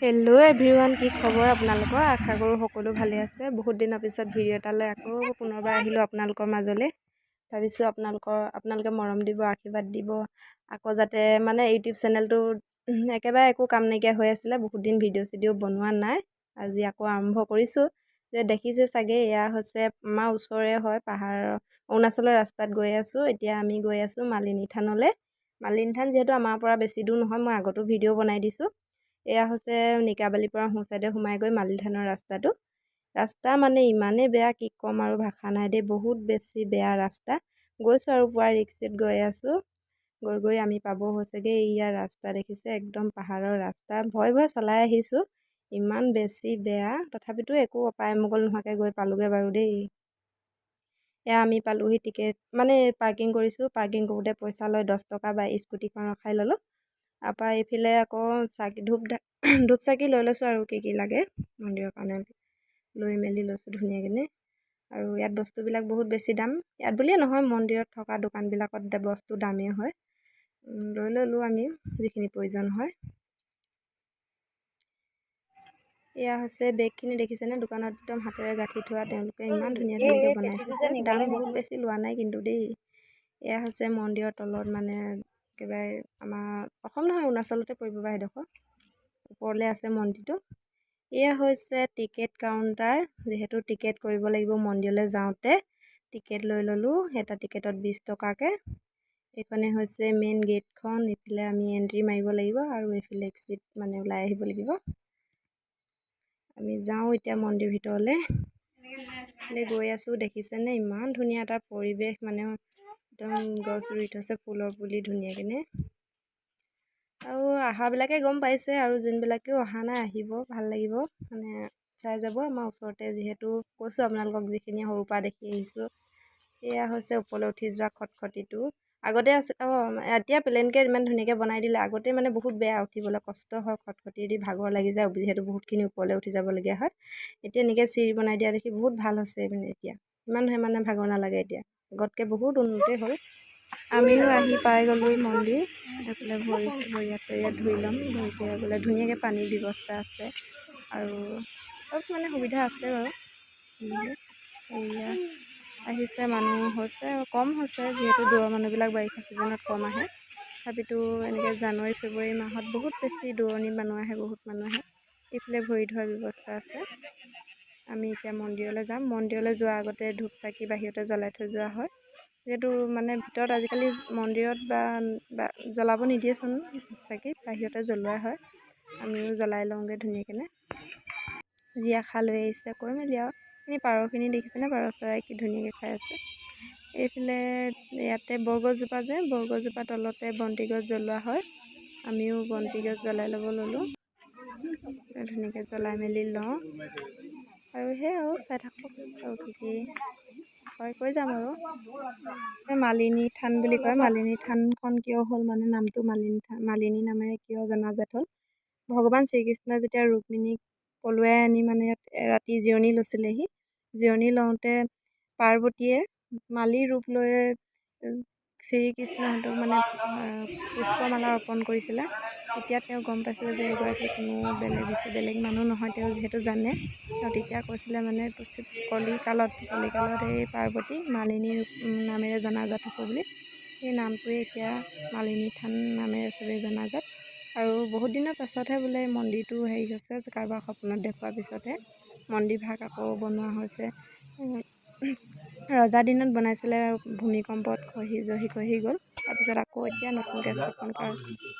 Hello' everyone, কি খবৰ আপোনালোকৰ? আশা কৰোঁ সকলো ভালে আছে। বহুত দিনৰ পিছত ভিডিঅ' এটালৈ আকৌ পুনৰবাৰ আহিলোঁ আপোনালোকৰ মাজলৈ। ভাবিছোঁ আপোনালোকে মৰম দিব, আশীৰ্বাদ দিব আকৌ, যাতে মানে ইউটিউব চেনেলটো একেবাৰে একো কাম নাইকিয়া হৈ আছিলে, বহুত দিন ভিডিঅ' চিডিঅ' বনোৱা নাই। আজি আকৌ আৰম্ভ কৰিছোঁ। যে দেখিছে চাগে, এয়া হৈছে আমাৰ ওচৰৰে হয়, পাহাৰৰ অৰুণাচলৰ ৰাস্তাত গৈ আছোঁ। এতিয়া আমি গৈ আছোঁ মালিনী থানলৈ। মালিনী থান যিহেতু আমাৰ পৰা বেছি দূৰ নহয়, মই আগতো ভিডিঅ' বনাই দিছোঁ। এয়া হৈছে নিকাবালিৰ পৰা সোঁ চাইডে সোমাই গৈ মালিনী থানৰ ৰাস্তাটো। ৰাস্তা মানে ইমানেই বেয়া, কি ক'ম আৰু, ভাষা নাই দেই, বহুত বেছি বেয়া ৰাস্তা। গৈছোঁ আৰু পুৰা ৰিক্সিত গৈ আছোঁ। গৈ গৈ আমি পাব হৈছেগৈ। এয়া ৰাস্তা দেখিছে, একদম পাহাৰৰ ৰাস্তা। ভয় ভয় চলাই আহিছোঁ, ইমান বেছি বেয়া। তথাপিতো একো অপায় অমংগল নোহোৱাকৈ গৈ পালোগৈ বাৰু দেই। এয়া আমি পালোহি। টিকেট মানে পাৰ্কিং কৰিছোঁ। পাৰ্কিং কৰোঁতে পইচা লয় 10 টকা। বা স্কুটিখন ৰখাই ল'লোঁ। তাৰপৰা এইফালে আকৌ চাকি ধূপ, ধূপ চাকি লৈ লৈছোঁ আৰু কি কি লাগে মন্দিৰৰ কাৰণে লৈ মেলি লৈছোঁ ধুনীয়াকৈ। আৰু ইয়াত বস্তুবিলাক বহুত বেছি দাম। ইয়াত বুলিয়ে নহয়, মন্দিৰত থকা দোকানবিলাকত বস্তু দামেই হয়। লৈ ল'লোঁ আমি যিখিনি প্ৰয়োজন হয়। এয়া হৈছে বেগখিনি, দেখিছেনে? দোকানত একদম হাতেৰে গাঁঠি থোৱা, তেওঁলোকে ইমান ধুনীয়া ধুনীয়াকৈ বনাই থৈছে। দাম বহুত বেছি লোৱা নাই কিন্তু দেই। এয়া হৈছে মন্দিৰৰ তলত, মানে একেবাৰে আমাৰ অসম নহয়, অৰুণাচলতে পৰিব বা সেইডোখৰ। ওপৰলৈ আছে মন্দিৰটো। এয়া হৈছে টিকেট কাউণ্টাৰ, যিহেতু টিকেট কৰিব লাগিব মন্দিৰলৈ যাওঁতে। টিকেট লৈ ল'লোঁ, এটা টিকেটত 20 টকাকৈ। এইখনে হৈছে মেইন গেটখন। এইফালে আমি এণ্ট্ৰি মাৰিব লাগিব আৰু এইফালে এক্সিট, মানে ওলাই আহিব লাগিব। আমি যাওঁ এতিয়া মন্দিৰ ভিতৰলৈ গৈ আছোঁ। দেখিছেনে, ইমান ধুনীয়া এটা পৰিৱেশ, মানে একদম গছ ৰুই থৈছে ফুলৰ পুলি ধুনীয়াকেনে। আৰু অহাবিলাকে গম পাইছে আৰু যোনবিলাকেও অহা নাই, আহিব, ভাল লাগিব, মানে চাই যাব। আমাৰ ওচৰতে যিহেতু, কৈছোঁ আপোনালোকক, যিখিনি সৰুৰ পৰা দেখি আহিছোঁ। এয়া হৈছে ওপৰলৈ উঠি যোৱা খটখটিটো। আগতে আছে, অঁ, এতিয়া প্লেনকৈ ইমান ধুনীয়াকৈ বনাই দিলে। আগতে মানে বহুত বেয়া, উঠিবলৈ কষ্ট হয়, খটখটি দি ভাগৰ লাগি যায়, যিহেতু বহুতখিনি ওপৰলৈ উঠি যাবলগীয়া হয়। এতিয়া এনেকৈ চিৰি বনাই দিয়া দেখি বহুত ভাল হৈছে। মানে এতিয়া ইমান মানে ভাগৰ নালাগে এতিয়া, আগতকৈ বহুত উন্নতি হ'ল। আমিও আহি পাই গ'লোঁ মন্দিৰ। এইফালে ভৰি ভৰি হাত ইয়াত ধুই ল'ম। ধুই বোলে ধুনীয়াকৈ পানীৰ ব্যৱস্থা আছে আৰু চব মানে সুবিধা আছে বাৰু ধুনীয়াকৈ। এয়া আহিছে, মানুহ হৈছে, কম হৈছে, যিহেতু দূৰৰ মানুহবিলাক বাৰিষা ছিজনত কম আহে। তথাপিতো এনেকৈ জানুৱাৰী ফেব্ৰুৱাৰী মাহত বহুত বেছি দূৰণিৰ মানুহ আহে, বহুত মানুহ আহে। এইফালে ভৰি ধোৱাৰ ব্যৱস্থা আছে। আমি এতিয়া মন্দিৰলৈ যাম। মন্দিৰলৈ যোৱাৰ আগতে ধূপ চাকি বাহিৰতে জ্বলাই থৈ যোৱা হয়, যিহেতু মানে ভিতৰত আজিকালি মন্দিৰত বা জ্বলাব নিদিয়েচোন ধূপ চাকি, বাহিৰতে জ্বলোৱা হয়। আমিও জ্বলাই লওঁগৈ ধুনীয়াকৈ। যি আশা লৈ আহিছে কৈ মেলি। আৰু এইখিনি পাৰখিনি দেখিছেনে? পাৰ চৰাই কি ধুনীয়াকৈ খাই আছে। এইফালে ইয়াতে বৰগছজোপা যে, বৰগছজোপা তলতে বন্তি গছ জ্বলোৱা হয়। আমিও বন্তি গছ জ্বলাই ল'ব ল'লোঁ। ধুনীয়াকৈ জ্বলাই মেলি লওঁ আৰু সেয়াই আৰু চাই থাকক আৰু কি কি হয় কৈ যাম। আৰু মালিনী থান বুলি কয়। মালিনী থানখন কিয় হ'ল, মানে নামটো মালিনী থান, মালিনী নামেৰে কিয় জনাজাত হ'ল? ভগৱান শ্ৰীকৃষ্ণই যেতিয়া ৰুক্মিণীক পলুৱাই আনি মানে ইয়াত ৰাতি জিৰণি লৈছিলেহি, জিৰণি লওঁতে পাৰ্বতীয়ে মালিৰ ৰূপ লৈ শ্ৰীকৃষ্ণহঁতক মানে পুষ্পমালা অৰ্পণ কৰিছিলে। তেতিয়া তেওঁ গম পাইছিলে যে এইগৰাকী কোনো বেলেগ বেলেগ মানুহ নহয়। তেওঁ যিহেতু জানে, তেওঁ তেতিয়া কৈছিলে, মানে কলিকালত কলিকালত এই পাৰ্বতী মালিনী নামেৰে জনাজাত হ'ব বুলি। সেই নামটোৱে এতিয়া মালিনী থান নামেৰে চবেই জনাজাত। আৰু বহুত দিনৰ পাছতহে বোলে মন্দিৰটো হেৰি হৈছে, কাৰোবাৰ সপোনত দেখুৱাৰ পিছতহে মন্দিৰভাগ আকৌ বনোৱা হৈছে। ৰজা দিনত বনাইছিলে, ভূমিকম্পত খহি জহি খহি গ'ল। তাৰপিছত আকৌ এতিয়া নতুনকৈ স্থাপন কৰা।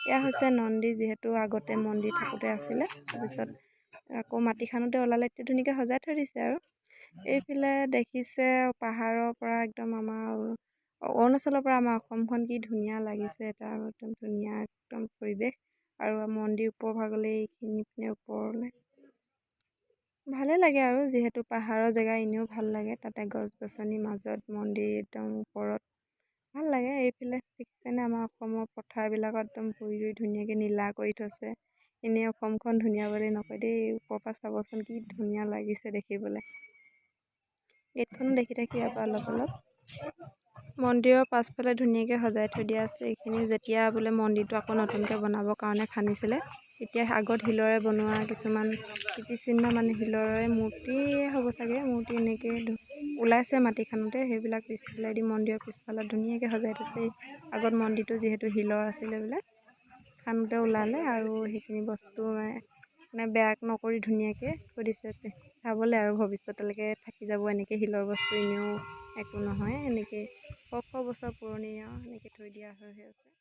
এয়া হৈছে নন্দী, যিহেতু আগতে মন্দিৰ থাকোঁতে আছিলে, তাৰপিছত আকৌ মাটি খান্দোতে ওলালে। এতিয়া ধুনীয়াকৈ সজাই থৈ দিছে। আৰু এইফালে দেখিছে, পাহাৰৰ পৰা একদম আমাৰ অৰুণাচলৰ পৰা আমাৰ অসমখন কি ধুনীয়া লাগিছে, এটা একদম ধুনীয়া একদম পৰিৱেশ। আৰু মন্দিৰ ওপৰ ভাগলৈ, এইখিনি পিনে ওপৰলৈ ভালেই লাগে। আৰু যিহেতু পাহাৰৰ জেগা, এনেও ভাল লাগে। তাতে গছ গছনিৰ মাজত মন্দিৰ একদম ওপৰত, ভাল লাগে। এইফালে দেখিছেনে, আমাৰ অসমৰ পথাৰবিলাকত একদম ভুঁই ৰুই ধুনীয়াকৈ নীলা কৰি থৈছে। এনেই অসমখন ধুনীয়া বুলি নকয় দেই। ওপৰৰ পৰা চাবচোন, কি ধুনীয়া লাগিছে দেখিবলৈ। গেটখনো দেখি থাকি ইয়াৰ পৰা অলপ অলপ। মন্দিৰৰ পাছফালে ধুনীয়াকৈ সজাই থৈ দিয়া আছে এইখিনি। যেতিয়া বোলে মন্দিৰটো আকৌ নতুনকৈ বনাবৰ কাৰণে খান্দিছিলে, তেতিয়া আগত শিলৰে বনোৱা কিছুমান কীৰ্তিচিহ্ন, মানে শিলৰে মূৰ্তিয়ে হ'ব চাগে, মূৰ্তি এনেকৈ ওলাইছে মাটি খান্দোতে। সেইবিলাক পিছফালেদি মন্দিৰৰ পিছফালত ধুনীয়াকৈ সজাই থৈছে। আগত মন্দিৰটো যিহেতু শিলৰ আছিলে, এইবিলাক খান্দোতে ওলালে আৰু সেইখিনি বস্তু মানে বেয়া নকৰি ধুনীয়াকৈ থৈ দিছে চাবলৈ আৰু ভৱিষ্যতলৈকে থাকি যাব। এনেকৈ শিলৰ বস্তু এনেও একো নহয়, এনেকৈ শ শ বছৰ পুৰণি আৰু সেনেকৈ থৈ দিয়া হৈ আছে।